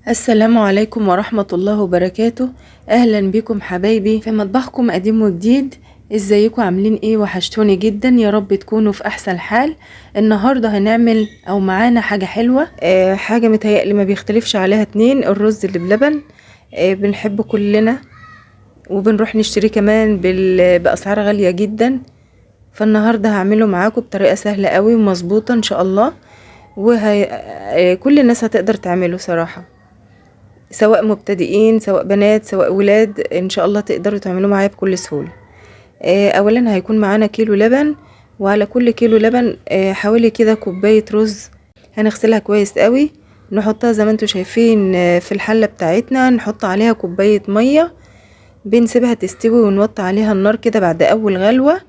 السلام عليكم ورحمة الله وبركاته. اهلا بكم حبايبي في مطبخكم قديم وجديد. ازيكم عاملين ايه؟ وحشتوني جدا، يا رب تكونوا في احسن حال. النهارده هنعمل او معانا حاجة حلوة، حاجة متهيألي ما بيختلفش عليها اتنين، الرز اللي بلبن. بنحبه كلنا وبنروح نشتريه كمان باسعار غالية جدا. فالنهارده هعمله معاكم بطريقة سهلة قوي ومظبوطه ان شاء الله، وكل الناس هتقدر تعمله صراحة، سواء مبتدئين سواء بنات سواء ولاد، ان شاء الله تقدروا تعملوه معايا بكل سهولة. اولا هيكون معانا كيلو لبن، وعلى كل كيلو لبن حوالي كده كوباية رز. هنغسلها كويس قوي، نحطها زي ما انتم شايفين في الحلة بتاعتنا، نحط عليها كوباية مية، بنسيبها تستوي ونوطي عليها النار كده بعد اول غلوه.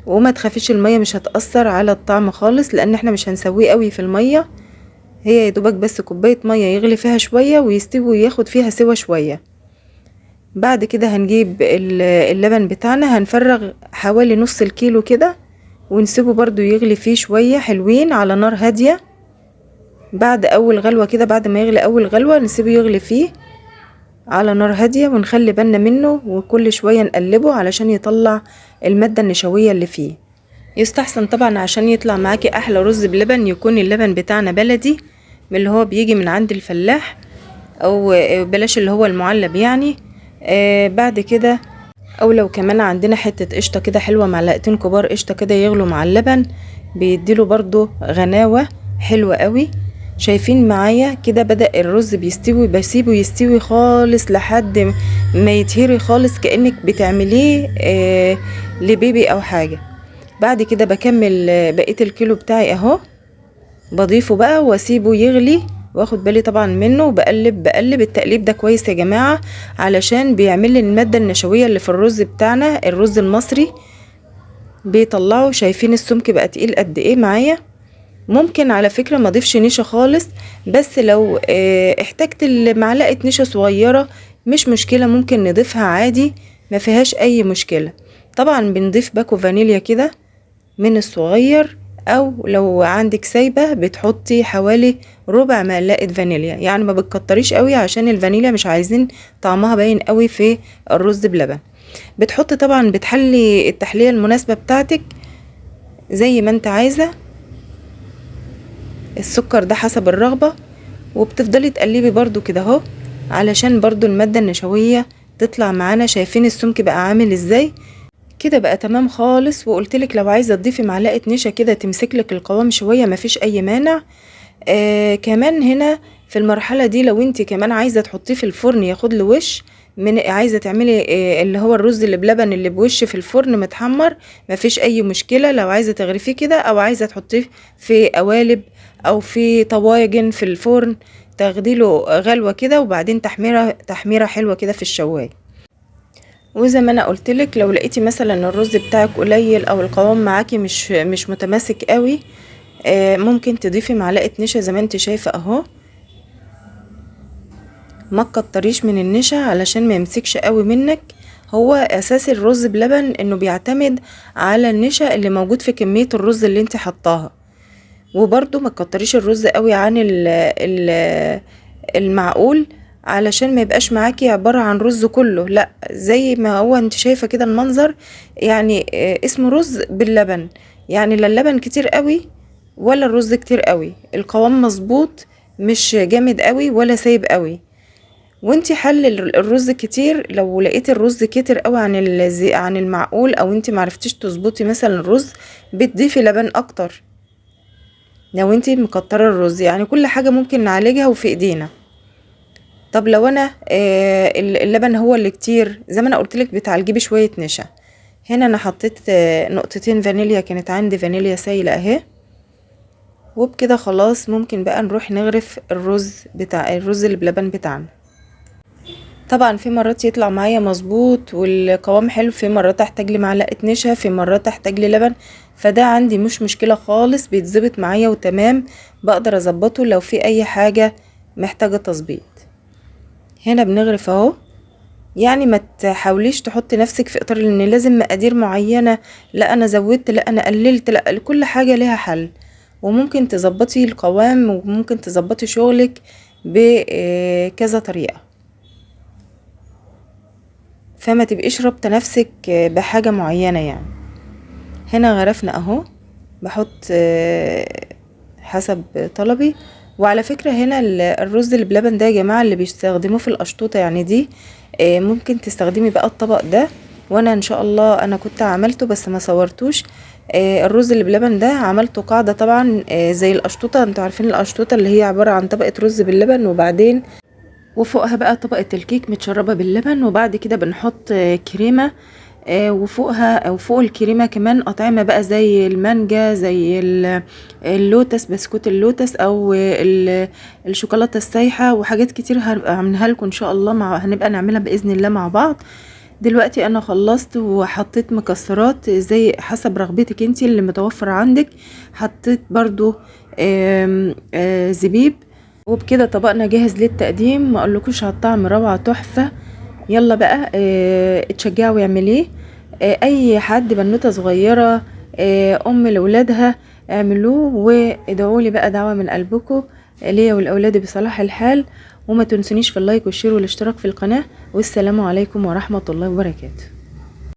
وما تخافيش المية مش هتأثر على الطعم خالص، لان احنا مش هنسويه قوي في المية، هي يا دوبك بس كوباية مية يغلي فيها شوية ويستوي وياخد فيها سوا شوية. بعد كده هنجيب اللبن بتاعنا، هنفرغ حوالي نص الكيلو كده ونسيبه برضو يغلي فيه شوية حلوين على نار هادية. بعد اول غلوه كده، بعد ما يغلي اول غلوه نسيبه يغلي فيه على نار هادية، ونخلي بالنا منه وكل شوية نقلبه علشان يطلع المادة النشويه اللي فيه. يستحسن طبعا عشان يطلع معاكي احلى رز بلبن يكون اللبن بتاعنا بلدي، من اللي هو بيجي من عند الفلاح، او بلاش اللي هو المعلب يعني. بعد كده او لو كمان عندنا حتة قشطه كده حلوة، معلقتين كبار قشطه كده يغلوا مع اللبن، بيديله برضو غناوه حلوة قوي. شايفين معايا كده بدأ الرز بيستوي، بسيبه يستوي خالص لحد ما يتهري خالص، كأنك بتعمليه لبيبي او حاجة. بعد كده بكمل بقية الكيلو بتاعي اهو، بضيفه بقى واسيبه يغلي، واخد بالي طبعا منه، وبقلب بقلب. التقليب ده كويس يا جماعة علشان بيعمل لي المادة النشوية اللي في الرز بتاعنا، الرز المصري بيطلعه. شايفين السمك بقى تقيل قد ايه معايا؟ ممكن على فكرة ما اضيفش نشا خالص، بس لو احتجت معلقة نشا صغيرة مش مشكلة، ممكن نضيفها عادي ما فيهاش اي مشكلة. طبعا بنضيف باكو فانيليا كده من الصغير، او لو عندك سايبة بتحطي حوالي ربع معلقة فانيليا، يعني ما بتكتريش قوي عشان الفانيليا مش عايزين طعمها باين قوي في الرز بلبن. بتحطي طبعا، بتحلي التحلية المناسبة بتاعتك زي ما انت عايزة، السكر ده حسب الرغبة، وبتفضلي تقلبي برضو كده اهو علشان برضو المادة النشوية تطلع معانا. شايفين السمك بقى عامل ازاي؟ كده بقى تمام خالص. وقلتلك لو عايزة تضيفي معلقة نشا كده تمسكلك القوام شوية مفيش اي مانع. كمان هنا في المرحلة دي لو انت كمان عايزة تحطيه في الفرن ياخد له وش، من عايزة تعملي اللي هو الرز اللي بلبن اللي بوش في الفرن متحمر مفيش اي مشكلة. لو عايزة تغرفيه كده او عايزة تحطيه في قوالب او في طواجن في الفرن، تاخديله غلوة كده وبعدين تحميرة حلوة كده في الشواية. وزي ما انا قلتلك لو لقيتي مثلا الرز بتاعك قليل او القوام معاكي مش متماسك قوي، ممكن تضيفي معلقة نشا زي ما انت شايفة اهو. ما تكتريش من النشا علشان ما يمسكش قوي منك. هو اساس الرز بلبن انه بيعتمد على النشا اللي موجود في كمية الرز اللي انت حطاها. وبرده ما تكتريش الرز قوي عن المعقول علشان ما يبقاش معاكي عبارة عن رز كله، لا زي ما هو انت شايفة كده المنظر، يعني اسمه رز باللبن، يعني لا اللبن كتير قوي ولا الرز كتير قوي، القوام مظبوط مش جامد قوي ولا سايب قوي. وانت حل الرز كتير، لو لقيتي الرز كتير قوي عن المعقول او انت معرفتيش تظبطي مثلا الرز، بتضيفي لبن اكتر لو انت مكتره الرز. يعني كل حاجة ممكن نعالجها وفي ايدينا. طب لو انا اللبن هو اللي كتير زي ما انا قلتلك بتعالجيه بشوية نشا. هنا انا حطيت نقطتين فانيليا، كانت عندي فانيليا سايله اهي. وبكده خلاص ممكن بقى نروح نغرف الرز بتاع الرز اللي بلبن بتاعنا. طبعا في مرات يطلع معايا مظبوط والقوام حلو، في مرات احتاج لمعلقه نشا، في مرات احتاج للبن، فده عندي مش مشكلة خالص، بيتظبط معايا وتمام، بقدر اظبطه لو في اي حاجة محتاجه تظبيط. هنا بنغرف اهو، يعني ما تحاوليش تحطي نفسك في اطار ان لازم مقادير معينة، لا انا زودت لا انا قللت، لا كل حاجة ليها حل، وممكن تظبطي القوام وممكن تظبطي شغلك بكذا طريقة، فما تبقيش رابطة نفسك بحاجة معينة يعني. هنا غرفنا اهو، بحط حسب طلبي. وعلى فكرة هنا الرز اللي بلبن ده يا جماعة اللي بيستخدموه في القشطوطة يعني دي، ممكن تستخدمي بقى الطبق ده، وانا ان شاء الله انا كنت عملته بس ما صورتوش. الرز اللي بلبن ده عملته قاعدة طبعا، زي القشطوطة، انتوا عارفين القشطوطة اللي هي عبارة عن طبقة رز باللبن وبعدين وفوقها بقى طبقة الكيك متشربة باللبن، وبعد كده بنحط كريمة، وفوقها او فوق الكريمة كمان أطعمة بقى زي المانجا، زي اللوتس، بسكوت اللوتس، او الشوكولاتة السايحة، وحاجات كتير هبقى اعملها لكم ان شاء الله، هنبقى نعملها بإذن الله مع بعض. دلوقتي انا خلصت وحطيت مكسرات زي حسب رغبتك انتي اللي متوفر عندك، حطيت برضو آم، آه، زبيب. وبكده طبقنا جاهز للتقديم. ما اقولكوش على الطعم، روعة تحفة. يلا بقى، اتشجعوا واعمليه. اي حد بنوتة صغيرة، ام لولادها، اعملوه وادعوا لي بقى دعوة من قلبكم ليا ولاولادي بصلاح الحال. وما تنسونيش في ال like وال share والاشتراك في القناة. والسلام عليكم ورحمة الله وبركاته.